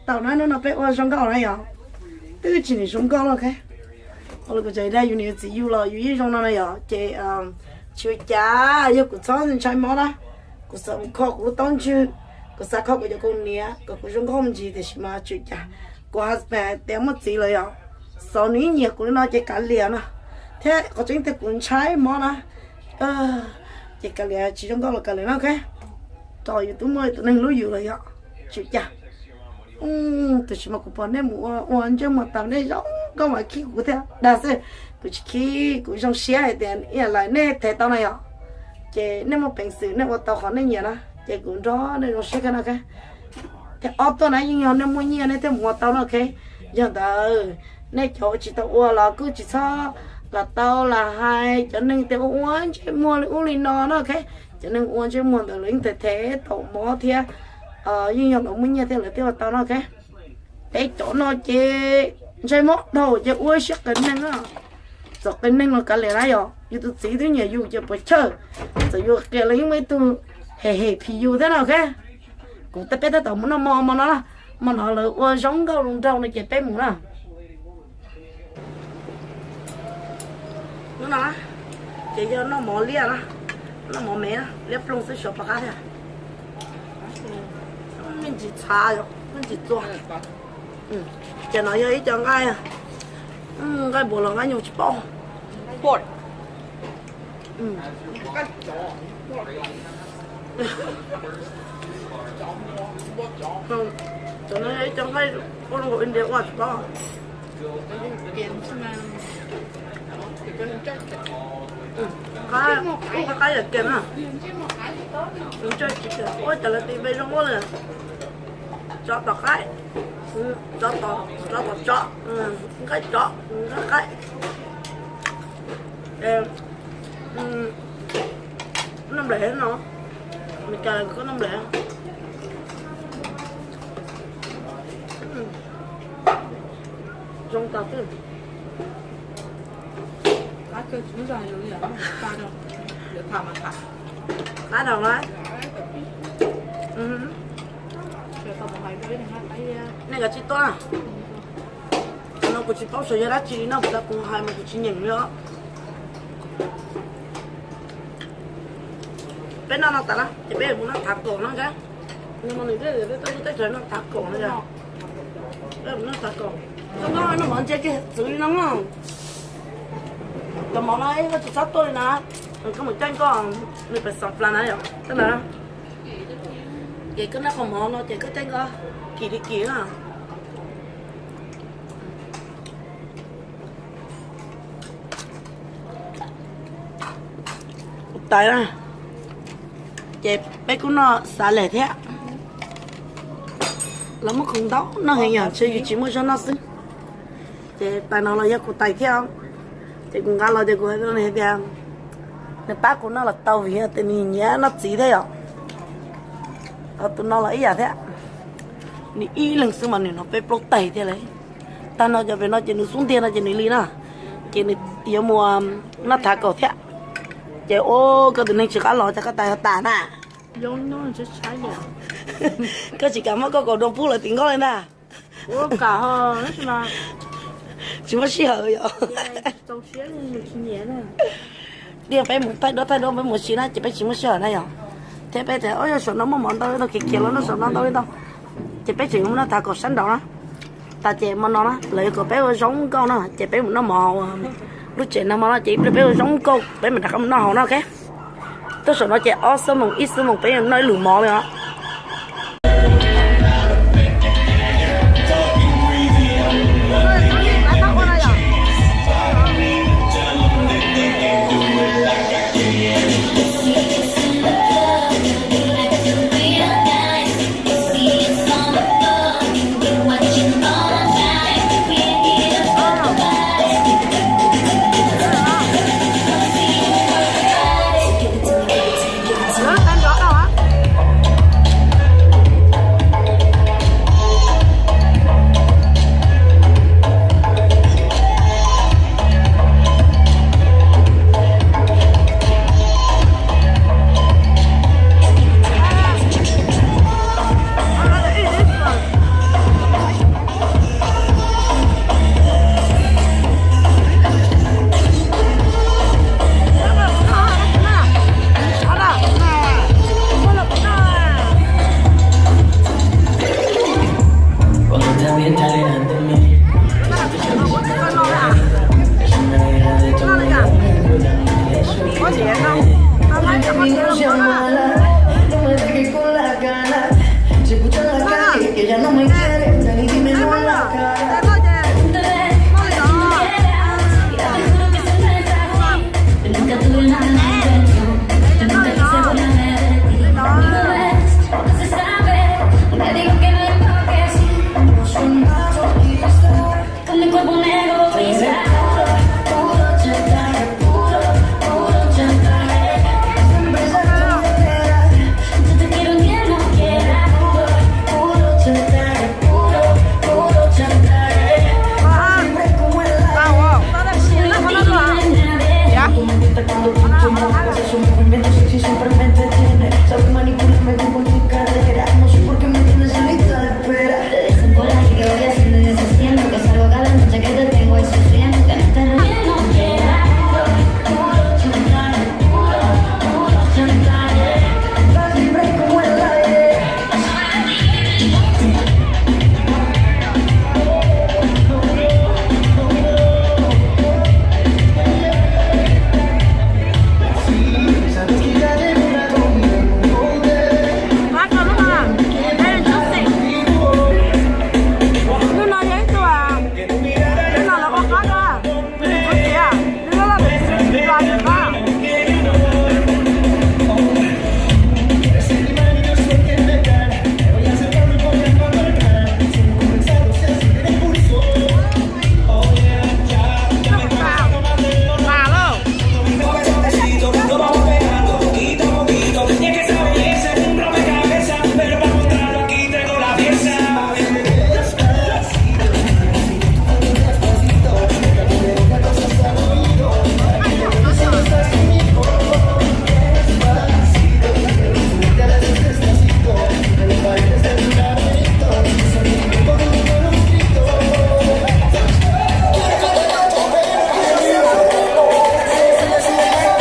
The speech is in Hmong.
tau na, hnub no peb ua zoo nkauj na yom. Twb tsis nim zoo nkauj los, ok. Ua li kuv cov dag yus niam yus txiv yug los yus yeej zoo no na yom. Ces tsis ua cas, yog kuv txhob ntshai mob na. Kuv xav mus kho kuv lub taub ntswg, kuv xav kho kuv cov kaus hniav kom kuv zoo nkauj me ntsis, tiam sis mas tsis ua cas. Kuv husband hais tias muaj txiv lawm yom, xyov nws yeej nyiam kuv li no ces kav liam no. Thiab qhov tseeb tiag kuv ntshai mob na, ces kav liam, tsis zoo nkauj los kav liam na, ok. Rau yus twb muaj tus neeg hlub yus lawm yom, tsis ua cas. Tab sis mas kuv pom nej mus ua ua ntsej muag tas nej zoo nkauj mas khib kuv thiab dag xwb. Kuv tsis khib, kuv zoo siab hais tias ib yam li nej thev tau na yom. Ces nej muaj peev xwm nej ua tau qhov nej nyiam na, ces kuv nrog nej zoo siab kawg no, ok. Thiab ob tuaj na yeej yog nej muaj nyiaj nej thiaj mus ua tau na, ok. Yog ntawd nej cov tsis tau ua los kuj tsis txhob lam tau lam hais, cov neeg tias ua ua ntsej muag li ub li no na, ok. Cov neeg ua ntsej muag ntawd lawv yeej thev thev tau mob thiab, yeej yog lawv muaj nyiaj thiab lawv thiaj ua tau na, ok. Peb cov no ces ntshai mob dhau ces ua siab qias neeg na. Txawm qias neeg los kav liam na yom, yus tus txiv twb nyiam yus ces puas chawj. Txawm yus qias los yeej muaj ib tug hem hem phim yus thiab na, ok. Kuv, peb tab tom mus noj mov, mov no, mov no lawv ua zoo nkauj zoo nraug no ces peb mus na. Hnub no ces yog noj mov liaj na, noj mov me na, liab ploog xwb, xyov pom qab thiab. Me ntsis txhav, me ntsis txua. Ces no yog ib co nqaij, nqaij npua los nqaij nyuj tsis paub. Cov no yog ib co nqaij ua zoo nkaus India ua tsis paub. Qab, qab yam kiag na. Ua cas lawv tis npe zoo ua li, tsov tom qaib, tsov tom, tsov tom tsov, nqaij tsov, nqaij qaib. Noj nplej no, Meskas koj noj nplej. Zoo tas xwb. Qab dhau na. Nej kav tsij tuaj na. Qhov no kuv tsis paub xyov yog dab tsi li no, kuv hais mas kuv tsis nyeem li os. Peb noj no tas na ces peb mus noj thav kaum no thiab. Nws mas nws tej teb chaws noj thav kaum no yom. Peb mus noj thav kaum. Koj noj mov ntse kiag txwv li no. Cov mov no koj tsis txhob tuaj li na. Koj mus caij nkoj, nws pem Xeev Plas na yom, tej ntawd. Ces koj noj qhov mov no ces koj caij nkoj kim li kim na. Tais na, ces peb kuj noj xav lem thiab. Los muaj khoom ntau noj heev yom, ntshe yus tsis muaj zog noj xwb. Ces tais no los yog kuv tais thiab. Ces kuv nqa los ces kuv hais rau nws hais tias nws pab kuv noj los tau vim tias nws nyiam noj txiv thiab yom. Tus no los ib yam thiab, nws ib leeg xwb mas nws hnov peb plaub tais thiab lauj. Tag no cov pem no ces nws xub ntiag no ces nws li na, ces nws yuav mus noj thav kaum thiab. Ces ua koj tus neeg tsis qab los ces koj tais tas na. Koj tsis kam muab koj kaum dua pub lawv tim nkoj li ntag. Tsis muaj sij hawm yom. Tias peb mus thaij duab thaij duab peb mus si na ces peb tsis muaj sij hawm na yom. Thiab peb tias yog saum no muaj mov ntau li ntau, khiav khiav los noj saum no ntau li ntau, ces peb tseem yuav mus noj thav kaum sab nraud na. Tas ces hmo no na lawv yuav kom peb ua zoo nkauj na ces peb mus noj mov lub tsev no hmo no ces ib pliag peb ua zoo nkauj peb mam rov qab mus noj hauv no, ok. Tuaj saum no ces ob xuab moos ib xuab moos peb noj ib lwm mov li os.